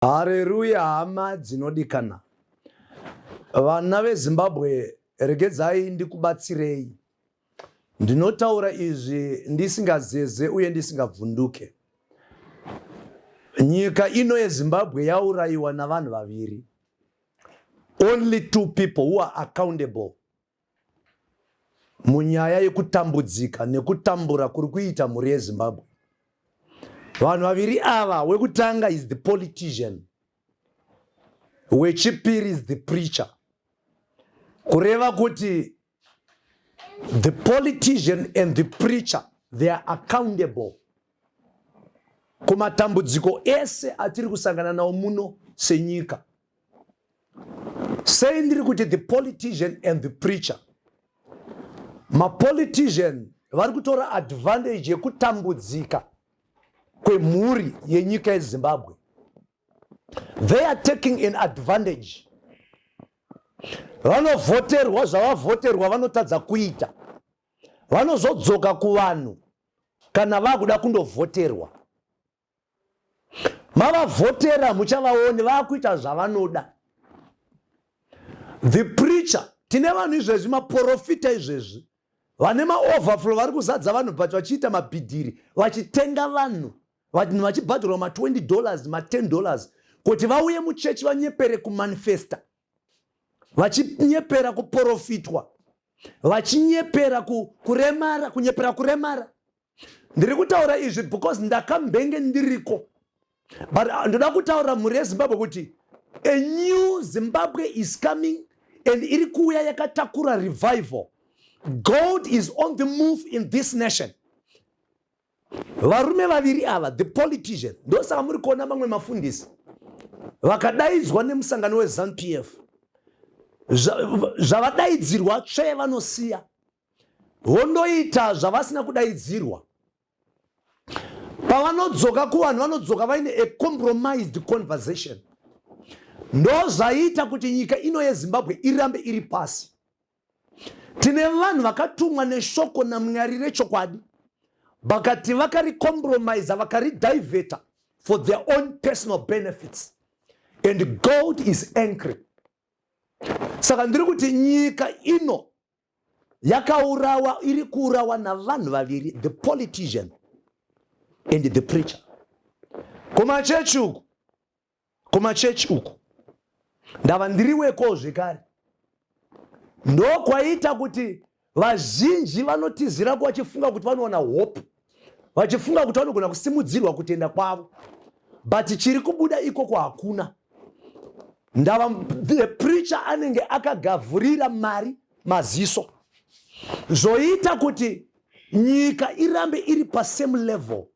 Hareruya hama dzinodikana. Vana veZimbabwe regedzai ndikubatsirei. Ndinotaura izvi ndisingazeze uye ndisingabvunduke. Nyika ino yeZimbabwe yaurayiwa navanhu vaviri. Only two people who are accountable munyaya yekutambudzika nekutambura kuri kuita mhuri yeZimbabwe. Vanhu vaviri ava, wekutanga is the politician, wechipiri is the preacher. Kureva kuti the politician and the preacher, they are accountable kumatambudziko ese atiri kusangana nawo muno senyika. Sei ndiri kuti the politician and the preacher? Mapolitician vari kutora advantage yekutambudzika kwemhuri yenyika yeZimbabwe. They are taking an advantage. Vanovhoterwa zvavavhoterwa vanotadza kuita, vanozodzoka kuvanhu kana vakuda kundovhoterwa. Mavavhotera muchavaone vakuita zvavanoda. The preacher, tine vanhu izvezvi, maprofita izvezvi vane maoverflow, vari kuzadza vanhu but vachiita mabhidhiri, vachitenga vanhu, vanhu vachibhadharwa ma20 dollars, ma10 dollars kuti vauye muchechi vanyepere kumanifesta, vachinyepera kuprofitwa, vachinyepera kuremara, kunyepera kuremara. Ndiri kutaura izvi because ndakambenge ndiriko, but ndoda kutaura mhuri yeZimbabwe kuti a new Zimbabwe is coming and iri kuuya yakatakura revival. God is on the move in this nation. Varume vaviri ava, the politician, ndosaka muri kuona mamwe mafundisi vakadaidzwa nemusangano weZANU PF, zvavadaidzirwa tsvee vanosiya, vondoita zvavasina kudaidzirwa. Pavanodzoka kuvanhu, vanodzoka vaine a compromised conversation. Ndo zvaita kuti nyika ino yeZimbabwe irambe iri pasi. Tine vanhu vakatumwa neshoko naMwari rechokwadi, vakati vakaricompromisa, vakaridivheta for their own personal benefits, and God is angry. Saka ndiri kuti nyika ino yakaurawa, iri kuurawa navanhu vaviri, the politician and the preacher. Kumachechi uku, kumachechi uku ndava ndiriweko zvekare, ndokwaita kuti vazhinji vanotizirako vachifunga kuti vanowana hope, vachifunga kuti vanogona kusimudzirwa kutenda kwavo, but chiri kubuda ikoko hakuna. Ndava the preacher anenge akagavhurira mari maziso, zvoita kuti nyika irambe iri pasame level.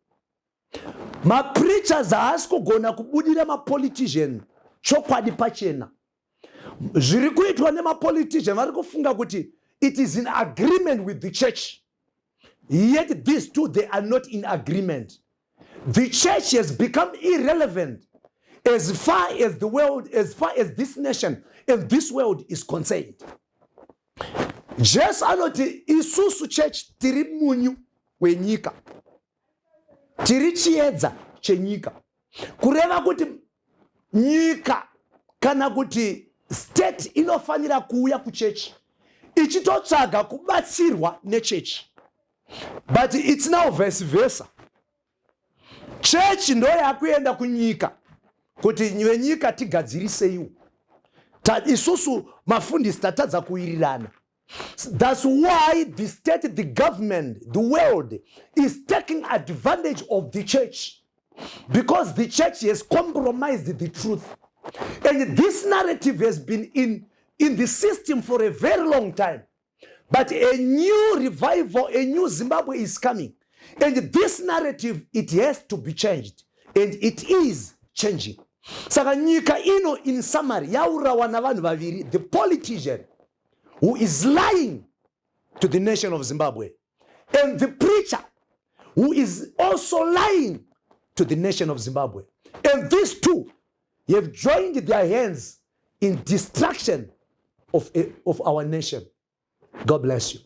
Mapreachers haasi kugona kubudira mapolitician chokwadi pachena. Zviri kuitwa nemapolitician, vari kufunga kuti it is in agreement with the church, yet these two, they are not in agreement. The church has become irrelevant as far as the world, as far as this nation and this world is concerned. Jesu anoti isusu church tiri munyu wenyika, tiri chiedza chenyika. Kureva kuti nyika kana kuti state inofanira kuuya kuchechi ichitotsvaga kubatsirwa nechechi, but it's now vice versa. Chechi ndo yakuenda kunyika kuti venyika tigadziriseiwo, isusu mafundisi tatadza kuwirirana. That's why the state, the government, the world is taking advantage of the church, because the church has compromised the truth, and this narrative has been in the system for a very long time. But a new revival, a new Zimbabwe is coming, and this narrative, it has to be changed, and it is changing. Saka nyika ino, in summary, yaurawa navanhu vaviri, the politician who is lying to the nation of Zimbabwe and the preacher who is also lying to the nation of Zimbabwe, and these two have joined their hands in destruction of our nation. God bless you.